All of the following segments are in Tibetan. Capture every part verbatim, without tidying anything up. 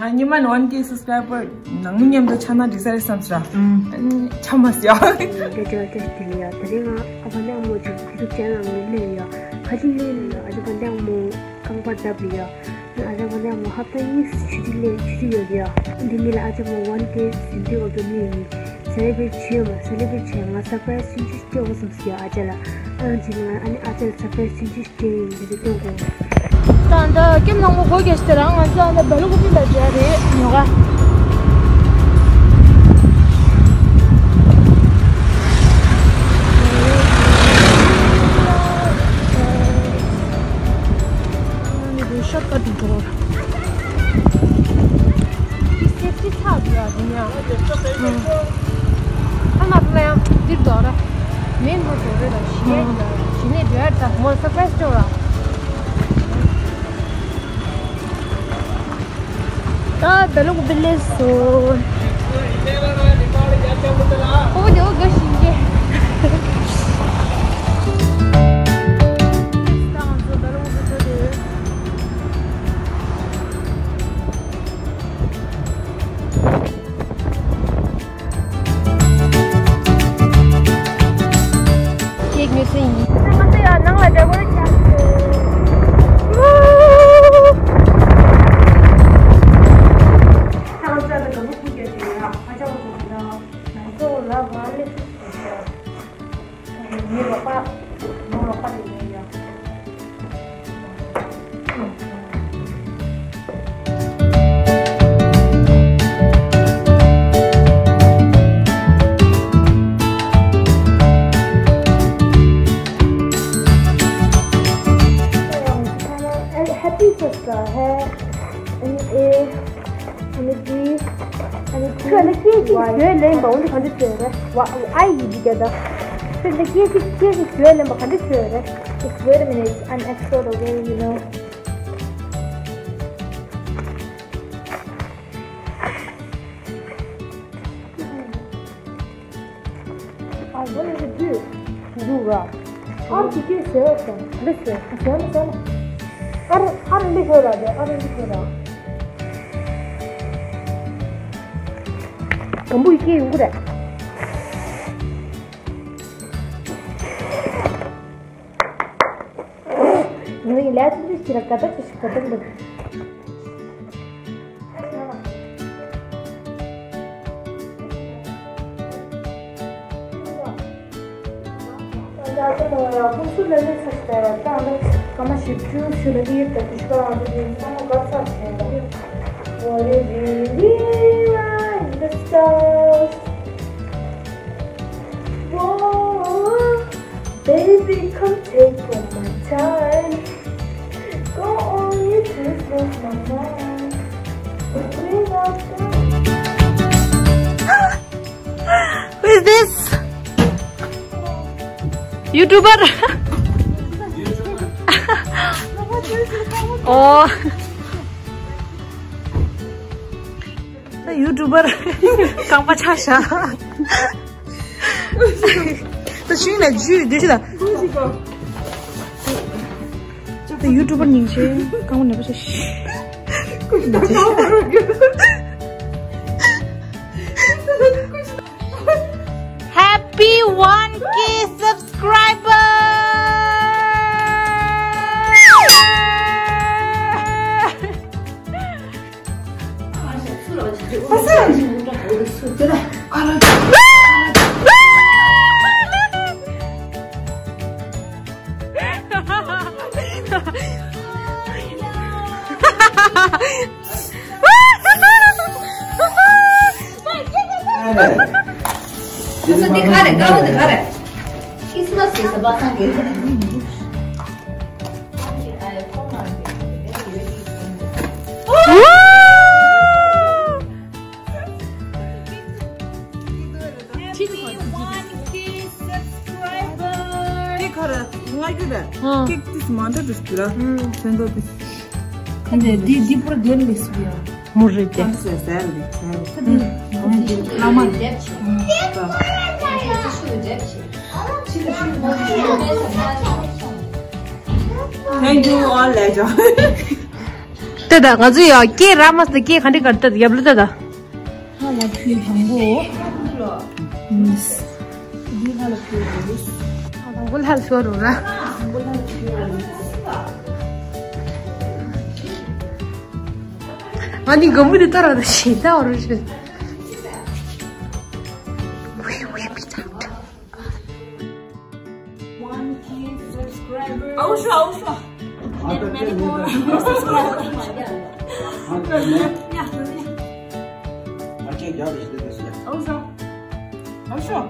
ང་ཉི་མ་ནས་one K subscriber ནང་མི་མཉམ་དུ་ཆགས་ན་འགྲིག་ས་རེད་བསམ་སོང་། ཨང་། ཆགས་མ་སོང་། དེ་ཅོ་དེ་དེ་ཡ་དེ་རིང་ང་ཨ་ཕ་ལེགས་མོ་ཅིག་YouTube channel ནང་ནས་སླེབས་ཡ། ཁ་ཅིག་སླེབས་ཡ། ཨ་ཅག་ཕ་ལེགས་མོ་རྐང་པ་བརྡབས་ཡ། ཨ་ཅག་ཕ་ལེགས་མོ་ཧབ་ཏ་གཉིས་ཆུ་ཚོད་ལས་ཆུ་ཚོད་ཡོད་ཡ། འདི་ནི་ལ་ཨ་ཅག་མོ་one K ཟིན་དུས་འོ་དོ་ནི་ཡིན། celebrate བྱེད་མ་celebrate བྱེད་ང་surprise ཆུང་ཆུང་སྤྲད་འོ་བསམ་སོང་ཡ། ཨ་ཅག་ལ་ཨ་ཅག་ལ་surprise ཆུང་ཆུང་སྤྲད་ཡིན་འདི་ཚོ་སྟོན་དགོས། ད་ད་ཀེམ་ནང་མོ་སྒོ་རྒྱག་ཤི་དེ་རང་ང་ཚོ་ཨ་ད་བེ་ལུ་གུ་པི་ལ་འཇལ་རེད་ཉོ་ག་ཤོག་ཀ་དུ་འགྲོ། འདི་སེབ་ཊི་ཚགས་འདུག་ཡ་འདི་ནས། ཨ་མ་ཕ་ཡང་འདིར་འགྲོ་ར། མེན་རོ་འགྲོ་རེད་ལ་གཞི་ནས་འགྲོ་ཡ། གཞི་ནས་འགྲོ་ཡ་ད་མོ་སར་པ་རའི་སི་སྤྲོད་ར། ད་བེ་ལུ་གུ་པི་སླེབས་སོང་། ཨོ་ཡོ་ག་ཤིང་གེ། ཀེག་ཉོ་ས་ཡིན། ང་ཚོ་ཡང་ནང་ལ་འགྲོ་དགོས་ཀྱང་། ང་ཚོ་ལ་བ་ལེ་ཤི་ངའི་རོགས་པ། ངའི་རོགས་པ་དེ་ཡིན་ཡང་། Happy sister, hey. ཨ་ནི་ཨེ། ཨ་ནི་ཌི། ཨ་ནི་ཁྱོད་ལ་སྐད་ཅིག་བརྗོད་ལེན་པ་འོ་འདི་ག་འདྲ་བརྗོད་རེད། ཝ་ཨའི་ཡི་འདི་རྒྱ་ད། ཁྱོད་ལ་སྐད་ཅིག་སྐད་ཅིག་བརྗོད་ལེན་པ་ག་འདྲ་བརྗོད་རེད། Just wait a minute, I'm extra away, you know. ཨ་ཟོ་ནི་ཟི་དུ་འདུག་ར། ཨར་ཅི་ཅི་ཟེར་བ་དང་འདི་ཟེར་ཟེར་ན་ཟེར་ན། ཨར་ཨར་འདི་ཤོར་ར་དེ་ཨར་འདི་ཤོར་ར། སྒམ་པོ་ཡི་སྐད་ཡོང་གི་རེད། ངའི་ལས་དུ་འདི་ཕྱི་ལ་ག་ད་ཅི་ཞིག་ག་ད་འདུག་ཁོང་ཚོ་ལ་ནི་ཚ་ཞིག་ད་ཡ་ད་ང་སྐར་མ་བཞི་བཅུ་ཞུ་ལ་ཡིབ་ད་དུ་ཞུ་བ་ང་ཚོ་དེ་ཚང་མ་དགའ་ཚར་བྱས་ཡོད། What is really right in the stars? Whoa, baby, come take all my time. Go on, you just blow my mind. Without Who is this? YouTuber? Oh. YouTuber རྐང་པ་ཆག་ཤག་ད་ཤིང་ལ་ཇུས་འདི་ཤི་ད། ད་YouTuber ཉིང་ཆེ་རྐང་པ་ནས་པ་ཤ་ཤི། Happy one K subscriber! ཧ། ཀེག་ཏིས་མ་འདྲ་འདྲ་ཞིག་ར། ཚོན་མདོག་ཏིས། ཁ་ནས་འདི་འདི་པུར་དེར་ལས་སུ་ཡ། མུར་རེད་དེ། ཨ་ཟེར་ཟེར་ལས་ཟེར་ལས། ཁ་ནས་བླ་མ་ལས་བྱེད། Thank you all, legend. ད་ད་ང་ཚོ་ཡ་སྐད་རག་མ་སོང་། སྐད་ག་འདྲ་ག་འདྲ། ད་ཡབ་ལོ་ད་ད། ཧ་ལ་ཁྱོད་དང་པོ། འདི་ཧ་ལ་ཁྱོད་རེད། དང་པོ་ལྷ་ལ་ཤོར་རོ་ར། ཨ་ནི་གོམ་པ་འདི་ལྟར་བ་ད་ཞེ་ད་བ་རུ་ཞེ། We will be out. One K subscriber. Oh, sure, oh, sure. And many more subscribers. Yeah, yeah. Oh, sure. Oh, sure.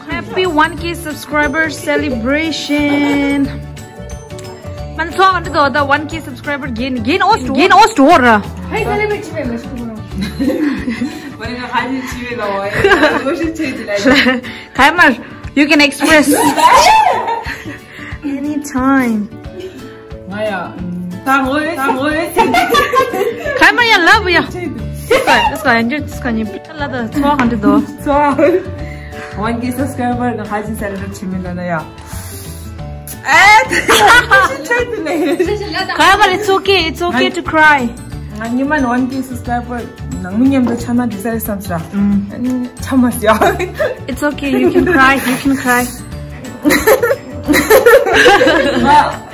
Happy one K subscriber celebration. Man so under the one K subscriber gain gain ost gain ost or. Hey, celebrate. Kaimar, you can express anytime. ང་ཡ། ད་ངོ་ཡ། ད་ངོ་ཡ། Kaimar, yeah, love, yeah. This guy, this guy, enjoy this guy. ལ་ད་ཚོ་ཧན་དུ་དོ། ཚོ། One K subscriber ང་ཧ་ཅི་celebrate བྱེད་མི་འདོད་ན་ཡ། ཨེ། Kaimar, it's okay, it's okay to cry. ང་ཉི་མ་one K subscriber ནང་མི་མཉམ་དུ་ཆ་ན་འགྲིག་ས་རེད་བསམ་ཤག་ཨ་ནི་ཆ་མ་སོང་། It's okay, you can cry, you can cry. ང་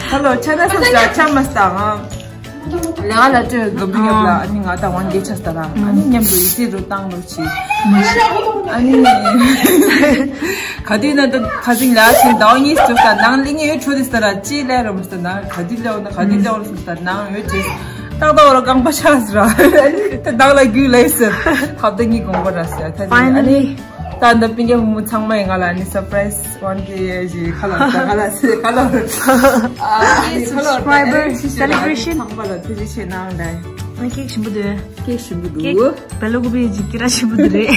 ཧ་ལོ་ཆ་ན་བསམ་ཤག་ཆ་མ་སོང་ང་། ལས་ཀ་ལ་སྤྲོད་དགོས་མི་ཉོབ་ལ་ཨ་ནི་ང་དང་ཝན་གེ་ཆ་སྟ་ར་ཨ་ནི་མཉམ་དུ་ཡི་ཙི་རུ་བཏང་རུ་ཆི་ཨ་ནི་ག་དུས་ན་ད་ཁ་སིང་ལ་ཤིང་ཟླ་བ་གཉིས་སུ་ད་ནང་གླིང་ཡོད་ཆུ་དི་སྟ་ར་ཅི་ལས་རུ་མི་སྟ་ན་ག་དུས་ལས་འོ་ན་ག་དུས་ལས་འོ་ན་སུ་སྟ་ནང་ཡོད་ཅི་ཏག་ཏག་ར་རྐང་པ་ཆག་སུ་ར་ད་ནང་ལ་རྒྱུ་ལས་སུ་ཧབ་ད་གཉིས་གོང་པ་ར་སུ་ད་ཨ་ནི། ད་འདི་པིན་གྱི་བུ་མོ་ཚང་མ་ཡིན་ང་ལ་ནི་སར་པ་རའི་སི་ཝན་གྱི་ཡེ་ཞིག་ཁ་ལོ་ཁ་ལ་སི་ཁ་ལོ་ཨ་ནི་ཁ་ལོ་subscriber celebration ཚང་མ་ལ་ཐུགས་རྗེ་ཆེ་གནང་ད། ཨ་ཀེག་ཞིམ་པོ་འདུག་ཀེག་ཞིམ་པོ་འདུག་ཀེག་བེ་ལོ་གུ་པི་ཡེ་ཞིག་ཀི་ར་ཞིམ་པོ་འདུག་རེད།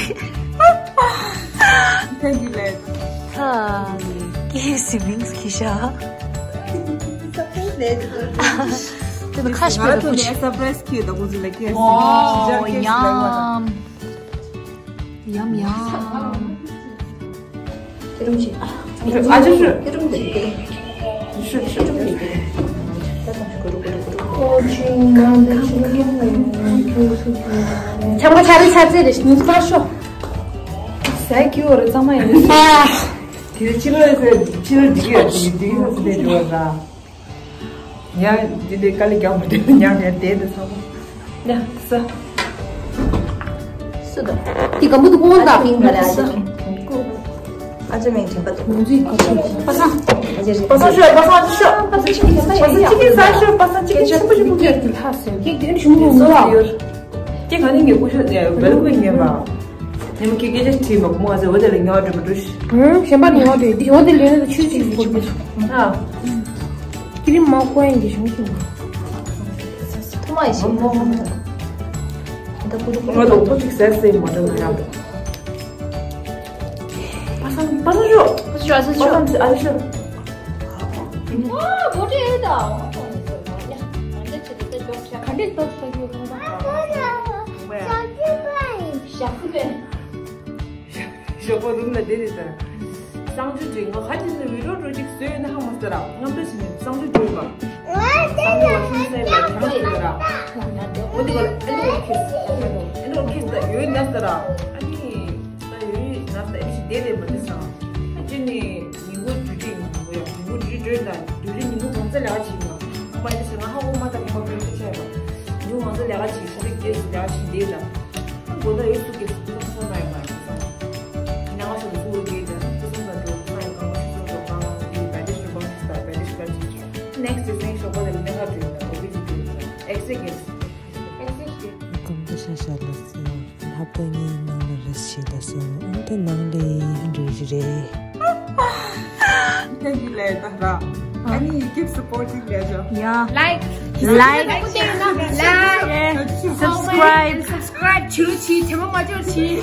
Thank you, love. ཧ། ཀེག་སི་བིང་སི་ཁི་ཤ། དེ་ཁ་ཤ་ང་ཚོ་ནས་སར་པ་རའི་སི་ཁི་ད་ཁོ་ཚོ་ལ་ཀེག་སི་ཝོ་ཡ་ཡམ་ཡམ། ཨ་ཅག་ཤོད། ཤོད་ཤོད། ཚང་མ་ཆ་རེ་ཆ་ཚེ་རེ་ཉིན་པར་ཤོག་ཟ་རྒྱུ་རེ་གཙང་མ་ཡིན། དེ་ཕྱི་ལོགས་ཕྱི་ལོགས་འདི་གི་འདི་གི་འདི་གི་འདི་གི་འདི་གི་ཡ། འདི་འདི་དཀའ་ལས་རྒྱག་མ་འདོད་ན་ཉག་ཉག་བསྡད་དེ་ཚང་མ། ཡ། ས། སུ་དང་། དེ་གམ་བུ་དུ་ཀོང་དང་པིང་ག་རེ་ཨ་ཅེ། ཨ་ཅེ་མིང་ཆེན་པ་དུ། པ་སངས། པ་སངས་ཤོད། པ་སངས་ཤོད། པ་སངས་ཅི་ཤོད། པ་སངས་ཅི་ཤོད། པ་སངས་ཅི་ཤོད། པ་སངས་ཅི་ཤོད། པ་སངས་ཅི་ཤོད། ལྷ་སེམས་ཀྱི་དེ་ནི་ཞུ་མི་རུང་བ། ཀྱེ་ག་ནི་ངས་ཀུ་ཤོད་ཡ་བེ་ལ་ཀུ་ངས་མ། ཉི་མ་ཁྱེད་སྐད་ཆ་དྲིས་མ་གོ་མོ་ཨ་ཟེར་འོ་དེ་ལ་ཉོ་བ་འགྲོ་མ་འགྲོ་ཤི། ཧུམ་གཞན་པ་ཉོ་བ་འགྲོ་འདི་འོ་དེ་ལོས་ན་ཆུ་ཅིག་ཞིག་འགོར་མི་ཤོག་ཨ། ཀི་རིམ་མ་ཁོ་ཡན་གྱི་ཞུང་ཞུང་། ཐོ་མ་ཡི་ཞིག་མོ་མོ་མོ། ད་ཀུ་རུ་ཀུ་རུ་ལོ་ཀོ་ཅིག་ཟེར་ཟེར་མ་འགྲོ་ན་ཡང་། པ་སངས་པ་སངས་ཤོག་པ་སངས་ཤོག་པ་སངས་ཨ་ཤོག་ཨ་ཤོག་ཨ་བོ་ཏེ་ཨེ་ད། ག་འདྲས་ཏོག་ཏོག་ཡོད་ཁོང་ད། ཞག་ཅི་པས། ཞོགས་པ་རུམ་ལ་བསྡད་རེད་ད། གསང་སྤྱོད་བྲིས་ང་ཁ་ཅིག་ནས་བི་ཌིའོ་འགྲོ་ཅིག་བཟོས་ཡོད་ན་ཧ་མ་སྟེ་ར་རྔམ་དྲ་ཞིག་ནས་གསང་སྤྱོད་བྲིས་པ། གསང་སྤྱོད་བ་ཤུན་སའི་ལ་གྱང་ཞིག་ཡོད་ར། འོ་འདི་ག་ལ་ཨེ་འདྲ་བ་ཁེས་ཨེ་འདྲ་བ་ཁེས་ད་ཡོད་ན་སྟེ་ར་ཨ་ནི་ད་ཡོད་ན་སྟེ་ཨེ་ཞིག་བསྡད་རེད་མ་དེ་སང་ཨ་ཅི་ནི་ཉིན་གུང་དུས་ཁྲིད་ཉིན་གུང་ཡང་ཉིན་གུང་དུས་ཁྲིད་འགྲོ་ཡིན་ད་དུས་ཁྲིད་ཉིན་གུང་གང་ཚ་ལས་ཀ་བྱེད་ཡིན་ང་ཁོང་པ་ཡིན་ད་ཟེར་ང་ཧ་གོ་མ་ད་ཁོང་པ་ཁོང་ཁྱེད་ཆ་ཡིན་པ་ཉིན་གུང་གང་ཚ་ལས་ཀ་བྱེད་ཤོག་རིག་རྗེས་སུ་ལས་ཀ་བྱེད་བསྡད་ད། ང་དགོས་ན་ཡོད་སུ་གེ་སུ་ཁུ་སང་སོང་ན་ཡོད་མ་ཡིན་སང་། ཉང་ང་ཤོག་སུ་གེ་ད་ཁུ་སང་ས་འགྲོ་ཁུ་སང་ཡོད་གང་ག་ཤོག་སོང་འགྲོ་གང་གི་བེ་ཏི་ཤོག་གང་ཤོག་ད་བེ་ཏི་ཤོག་ག་ཅིག་ཆོག Next is next ཤོག་པ་དེ་ལ་ནེ་ག་འགྲོ་ཡིན་ད་ཨོ་བི་ཇི་འགྲོ་ཡིན་ད་ཨེག་སི་གེ་སི། ཨེག་སི་གེ་སི། གང་དུ་ཤ་ཤ་ལ་སི་ཡོང་། ལྷག་པ་ངའི་ནང་ལ་རེ་ཞིག་ལ་སོང་ཨ་ད་ནང་ལས་འགྲོ་གི་རེད། Thank you ལས་ད་ར། ཨ་ནི་keep supporting ལས་ཞོ། Yeah. Like, like, like, share, subscribe, subscribe བྱེད་རོགས་བྱེད། དེ་མ་མ་བྱོས་བྱེད།